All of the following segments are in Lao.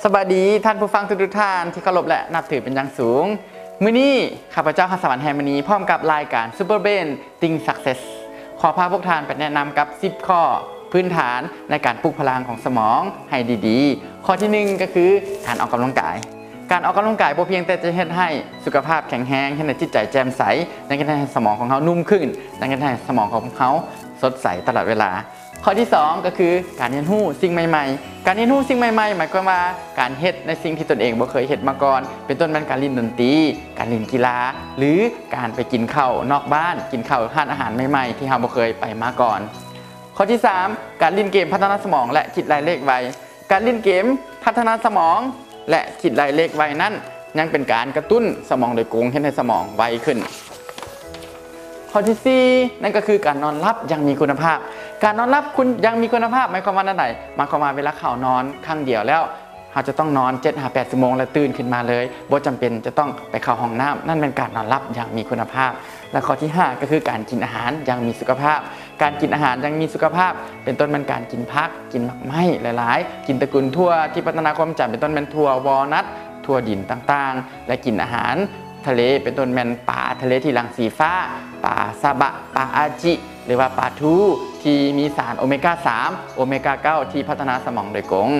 ສະບາຍດີທ່ານຜູ້ຟັງທຸກໆທ່ານທີ່ເຄົາລົບ ແລະ ນັບຖືເປັນຢ່າງສູງ. ມື້ນີ້ຂ້າພະເຈົ້າ ຮັດສະຫວັນ ແຮ່ມະນີ ພ້ອມກັບລາຍການ Super Brain Think Success ຂໍພາພວກທ່ານໄປແນະນຳກັບສິບຂໍ້ພື້ນຖານໃນການປຸກພະລັງຂອງສະໝອງໃຫ້ດີໆ. ຂໍ້ທີໜຶ່ງກໍຄືການອອກກຳລັງກາຍ. ການອອກກຳລັງກາຍບໍ່ພຽງແຕ່ຈະເຮັດໃຫ້ສຸຂະພາບແຂງແຮງ, ເຮັດໃຫ້ຈິດໃຈແຈ່ມໃສ, ຍັງເຮັດໃຫ້ສະໝອງຂອງເຮົານຸ້ມຂຶ້ນ, ຍັງເຮັດໃຫ້ສະໝອງຂອງເຮົາສົດໃສຕະຫຼອດເວລາ. ຂໍ້ທີສອງກໍຄືການຮຽນຮູ້ສິ່ງໃໝ່ໆ. ການຮຽນຮູ້ສິ່ງໃໝ່ໆ ໝາຍຄວາມວ່າການເຮັດໃນສິ່ງທີ່ຕົນເອງບໍ່ເຄີຍເຮັດມາກ່ອນ, ເປັນຕົ້ນແມ່ນການຫຼິ້ນດົນຕີ, ການຫຼິ້ນກິລາ ຫຼື ການໄປກິນເຂົ້ານອກບ້ານ, ກິນເຂົ້າຮ້ານອາຫານໃໝ່ໆທີ່ເຮົາບໍ່ເຄີຍໄປມາກ່ອນ. ຂໍ້ທີສາມ ການຫຼິ້ນເກມພັດທະນາສະໝອງ ແລະ ຄິດໄລ່ເລກໄວ. ການຫຼິ້ນເກມພັດທະນາສະໝອງ ແລະ ຄິດໄລ່ເລກໄວນັ້ນ ຍັງເປັນການກະຕຸ້ນສະໝອງໂດຍກົງ, ເຮັດໃຫ້ສະໝອງໄວຂຶ້ນ. ຂໍ້ທີສີ່ ນັ້ນກໍຄືການນອນຫຼັບຢ່າງມີຄຸນນະພາບ. ການນອນຫຼັບຄຸນ ຢ່າງມີຄຸນນະພາບ ໝາຍຄວາມວ່າແນວໃດ? ໝາຍຄວາມວ່າເວລາເຂົ້ານອນຄັ້ງດຽວແລ້ວ ເຮົາຈະຕ້ອງນອນເຈັດຫາແປດຊົ່ວໂມງ ແລ້ວຕື່ນຂຶ້ນມາເລີຍ, ບໍ່ຈຳເປັນຈະຕ້ອງໄປເຂົ້າຫ້ອງນ້ຳ. ນັ້ນແມ່ນການນອນຫຼັບຢ່າງມີຄຸນນະພາບ. ແລະ ຂໍ້ທີຫ້າ ກໍຄືການກິນອາຫານຢ່າງມີສຸຂະພາບ. ການກິນອາຫານຢ່າງມີສຸຂະພາບ ເປັນຕົ້ນແມ່ນການກິນຜັກ, ກິນໝາກໄມ້ຫຼາຍໆ, ກິນຕະກຸນຖົ່ວທີ່ພັດທະນາຄວາມຈຳ ເປັນຕົ້ນແມ່ນຖົ່ວວອລນັດ, ຖົ່ວດິນຕ່າງໆ ແລະ ກິນອາຫານທະເລ ເປັນຕົ້ນແມ່ນປາທະເລທີ່ຫຼັ່ງສີຟ້າ, ປາຊາບະ, ປາອາຈິ ຫຼືວ່າປາທູທີ່ມີສານໂອເມກາສາມ ໂອເມກາເກົ້າ ທີ່ພັດທະນາສະໝອງໂດຍກົງ.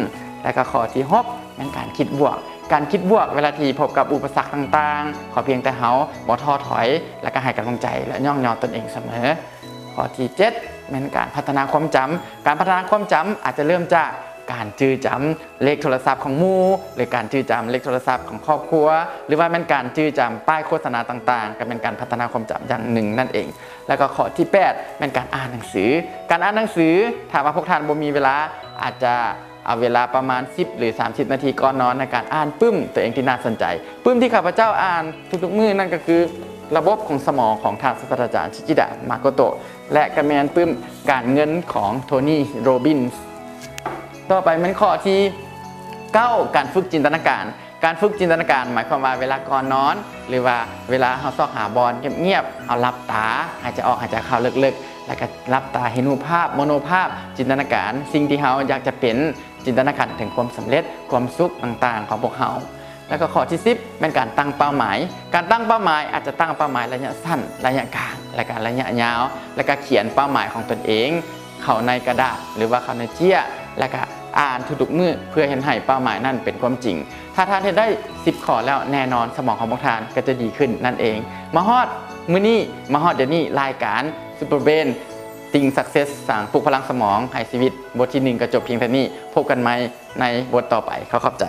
ແລະກໍຂໍ້ທີຫົກ ແມ່ນການຄິດບວກ. ການຄິດບວກເວລາທີ່ພົບກັບອຸປະສັກຕ່າງໆ ຂໍພຽງແຕ່ເຮົາບໍ່ທໍ້ຖອຍ ແລະກໍໃຫ້ກຳລັງໃຈ ແລະ ຍ້ອງຍໍຕົນເອງສະເໝີ. ຂໍ້ທີເຈັດ ແມ່ນການພັດທະນາຄວາມຈຳ. ການພັດທະນາຄວາມຈຳອາດຈະເລີ່ມຈາກການຈື່ຈຳເລກໂທລະສັບຂອງໝູ່ ຫຼື ການຈື່ຈຳເລກໂທລະສັບຂອງຄອບຄົວ ຫຼືວ່າແມ່ນການຈື່ຈຳປ້າຍໂຄສະນາຕ່າງໆ ກໍແມ່ນການພັດທະນາຄວາມຈຳຢ່າງໜຶ່ງນັ້ນເອງ. ແລ້ວກໍຂໍ້ທີແປດ ແມ່ນການອ່ານໜັງສື. ການອ່ານໜັງສື ຖ້າວ່າພວກທ່ານບໍ່ມີເວລາ ອາດຈະເອົາເວລາປະມານສິບ ຫຼື ສາມສິບນາທີກ່ອນນອນໃນການອ່ານປຶ້ມຕົວເອງທີ່ໜ້າສົນໃຈ. ປຶ້ມທີ່ຂ້າພະເຈົ້າອ່ານທຸກໆມື້ນັ້ນກໍຄື ລະບົບຂອງສະໝອງຂອງທ່ານສາດສະດາຈານ ຊິຈິດະ ມາໂກໂຕະ ແລະ ກໍແມ່ນປຶ້ມການເງິນຂອງ ໂທນີ ໂຣບິນ. ຕໍ່ໄປແມ່ນຂໍ້ທີເກົ້າ ການຝຶກຈິນຕະນາການ. ການຝຶກຈິນຕະນາການ ໝາຍຄວາມວ່າເວລາກ່ອນນອນ ຫຼືວ່າເວລາເຮົາຊອກຫາບ່ອນງຽບໆ ເຮົາຫຼັບຕາ ຫາຍໃຈອອກ ຫາຍໃຈເຂົ້າເລິກໆ ແລ້ວກໍຫຼັບຕາເຫັນຮູບພາບ ມະໂນພາບ ຈິນຕະນາການສິ່ງທີ່ເຮົາຢາກຈະເປັນ, ຈິນຕະນາການເຖິງຄວາມສຳເລັດ, ຄວາມສຸກຕ່າງໆຂອງພວກເຮົາ. ແລ້ວກໍຂໍ້ທີສິບ ແມ່ນການຕັ້ງເປົ້າໝາຍ. ການຕັ້ງເປົ້າໝາຍອາດຈະຕັ້ງເປົ້າໝາຍໄລຍະສັ້ນ, ໄລຍະກາງ ແລະກະໄລຍະຍາວ ແລະກະຂຽນເປົ້າໝາຍຂອງຕົນເອງເຂົ້າໃນກະດາດ ຫຼືວ່າເຂົ້າໃນເຈ້ຍ ແລະກະອ່ານທຸກໆມື້ ເພື່ອເຮັດໃຫ້ເປົ້າໝາຍນັ້ນເປັນຄວາມຈິງ. ຖ້າທ່ານເຮັດໄດ້ສິບຂໍ້ແລ້ວ ແນ່ນອນສະໝອງຂອງພວກທ່ານກໍຈະດີຂຶ້ນນັ້ນເອງ. ມາຮອດມື້ນີ້ ມາຮອດດຽວນີ້ ລາຍການ Super Brain Think Success ສ້າງປຸກພະລັງສະໝອງໃຫ້ຊີວິດ ບົດທີໜຶ່ງກໍຈົບພຽງເທົ່ານີ້. ພົບກັນໃໝ່ໃນບົດຕໍ່ໄປ. ຂໍຂອບໃຈ.